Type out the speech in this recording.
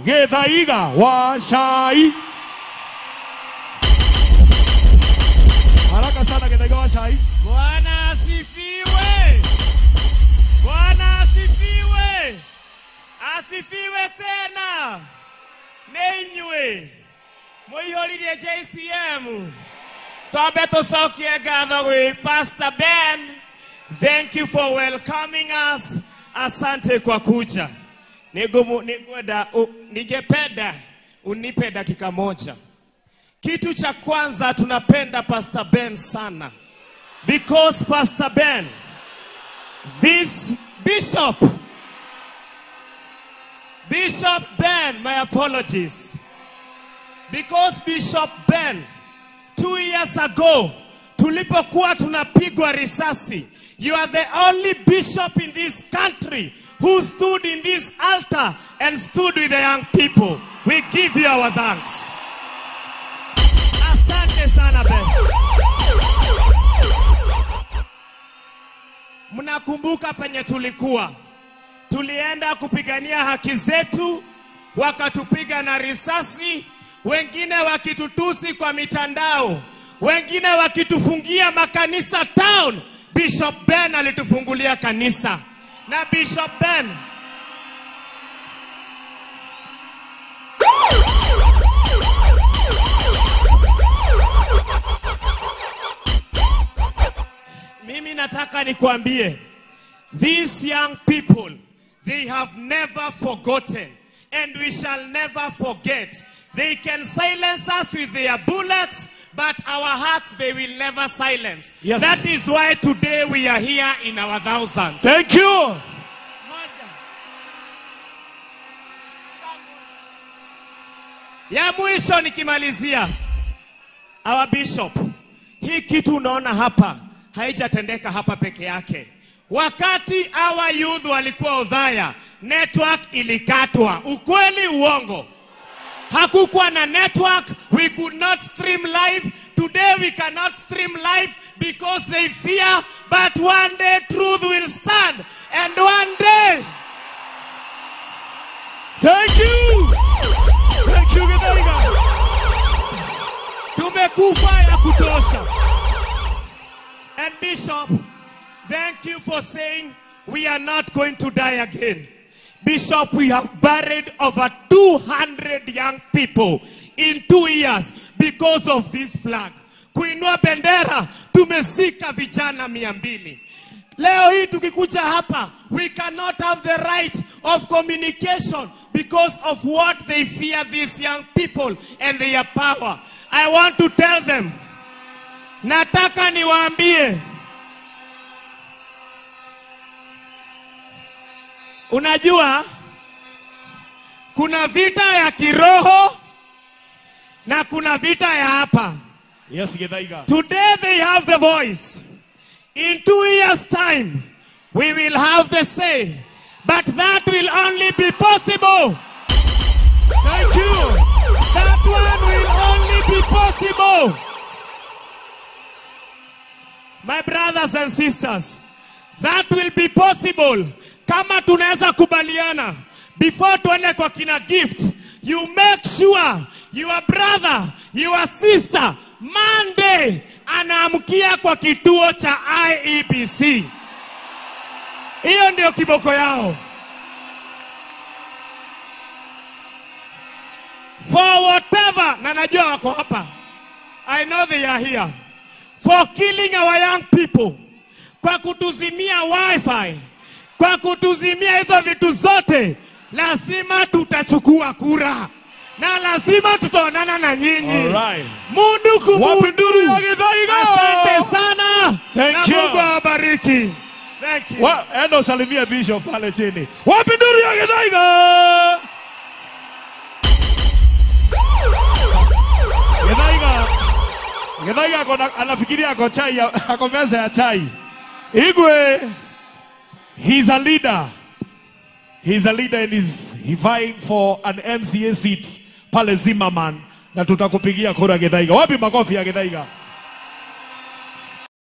Githaiga Wachai. Haraka sana Githaiga Wachai. Bwana asifiwe. Bwana asifiwe. Asifiwe tena. Neinywe. Muihoririe JCM. Twambe tucokie ngatho gwi Pastor Ben. Thank you for welcoming us. Asante kwa kuja. Ningependa unipe dakika moja. Kitu cha kwanza, tunapenda Pastor Ben sana. Because Pastor Ben, this Bishop, Bishop Ben, my apologies. Because Bishop Ben, 2 years ago, tulipokuwa tunapigwa risasi, you are the only bishop in this country who stood in this altar and stood with the young people. We give you our thanks. Asante sana, Ben. Mnakumbuka penye tulikuwa. Tulienda kupigania haki zetu, wakatupiga na risasi, wengine wakitutusi kwa mitandao, wengine wakitufungia makanisa town. Bishop Ben alitufungulia kanisa. Na Bishop Ben, mimi nataka nikuambie, these young people, they have never forgotten and we shall never forget. They can silence us with their bullets, but our hearts they will never silence. Yes. That is why today we are here in our thousands. Thank you. Moja. Ya mwisho nikimalizia, our bishop, hii kitu unaona hapa haijatendeka hapa peke yake. Wakati our youth walikuwa Othaya, network ilikatwa. Ukweli, uongo? Hakukuwa na network, we could not stream live. Today we cannot stream live because they fear, but one day truth will stand and one day. Thank you. Thank you, Githaiga. Tumekufa ya kutosha. And Bishop, thank you for saying we are not going to die again. Bishop, we have buried over 200 young people in 2 years because of this flag. Kuinua bendera, tumezika vijana 200. Leo hii tukikuja hapa, we cannot have the right of communication because of what they fear, these young people and their power. I want to tell them, nataka niwaambie, unajua kuna vita ya kiroho na kuna vita ya hapa. Yes, Githaiga. Today they have the voice. In 2 years' time, we will have the say. But that will only be possible. Thank you. That one will only be possible. My brothers and sisters, that will be possible kama tunaweza kubaliana before tuende kwa kina Gift. You make sure your brother, your sister, Monday anaamkia kwa kituo cha IEBC. Hiyo ndio kiboko yao. For whatever, na najua wako hapa. I know they are here. For killing our young people, kwa kutuzimia WiFi, kwa kutuzimia hizo vitu zote, lazima tutachukua kura na lazima tutaonana na nyinyi. Alright. Mundu kumundu. Wapi nduru ya Githaiga? Asante sana. Thank Na you. Mungu awabariki. Thank you. Enda usalimie bishop pale chini. Wapi nduru ya Githaiga? Githaiga. Githaiga anafikiria ako chai, ako meza ya chai. Igwe, he's a leader. He's a leader and is he vying for an MCA seat pale Zimmerman, na tutakupigia kura, Githaiga. Wapi makofi ya Githaiga?